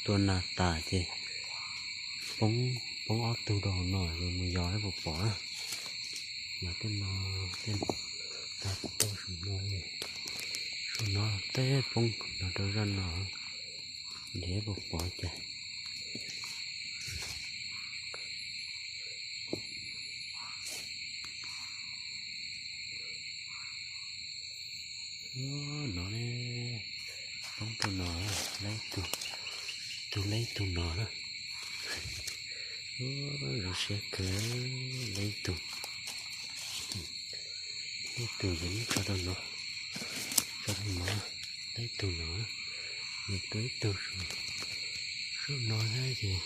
Tua nas tas ces poob, poob ob tug rau hauv no, mus yos seb puas pom na. Mas tej no, tej no tag tau saum no, saum no tej poob no rau zaj no, nrhiav puas pom cas. No ne, poob rau no, lab tug, tug lab tug no na. Zoo siab kawg, lab tug, lab tug ces muab tso rau no, tso rau no, lab tug no, nws tua ib tug saum no thiab ces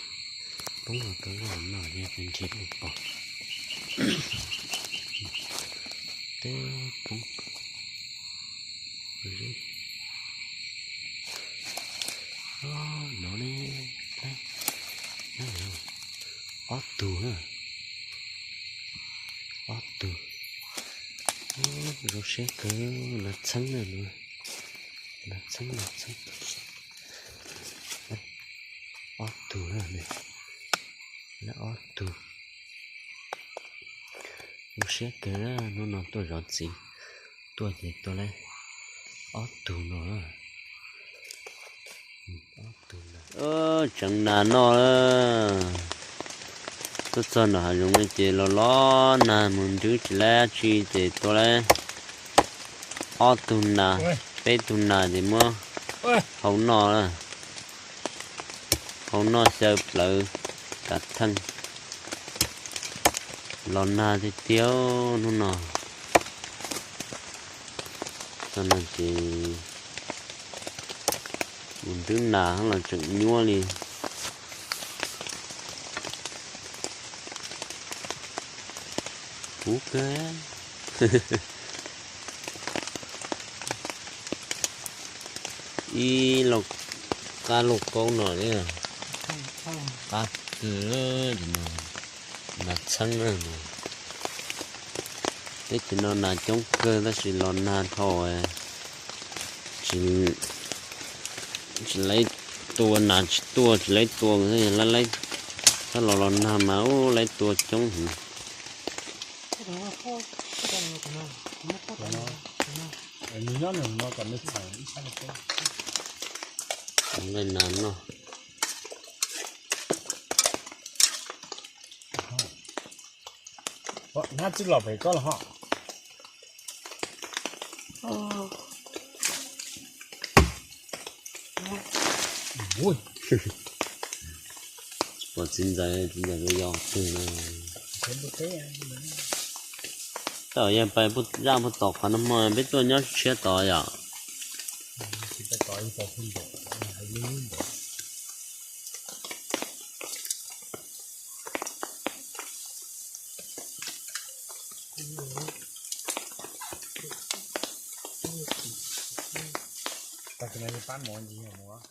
poob los rau zaj no thiab ces nrhiav puas pom. Tej poob no ne, ob tug na, ob tug. Zoo siab kawg, nas txheeb na, nas txheeb, nas txheeb. Ob tug na, ob tug. Zoo siab kawg, hnub no tuaj zov txiv, tuaj ces tua lawm ob tug no. Tseev nas noj, tuaj txog nram hav zoov no ces los los nag mus nrwb tsis lab tsi ces tua lawm ob tug nas, peb tug nas ces muab hau noj, hau noj xyaw plawv kav theej. Los nag tiag tiag hnub no. Txog no ces mus nrwb nas los tseem nyuaj li. Puv kawg. Ib lauj kab lauj kaub no li, qab kawg, nas txheeb na. Teb chaws no nas coob kawg tab sis los nag dhau, tsis laib tua, nas tsis tuaj, tsis laib tua, yog laib, txhob los los nag mas ub laib tua coob heev. Nqaij nas noj. Hnab twb los pem koj los ho. Pom txiv ntxawm, txiv ntxawm yuav yos twg no. Tab yog pais zaj puag tom qhov no hmo peb tuaj nyob tshiab tod yom. Tag kis no yog pab mus ntsis mus.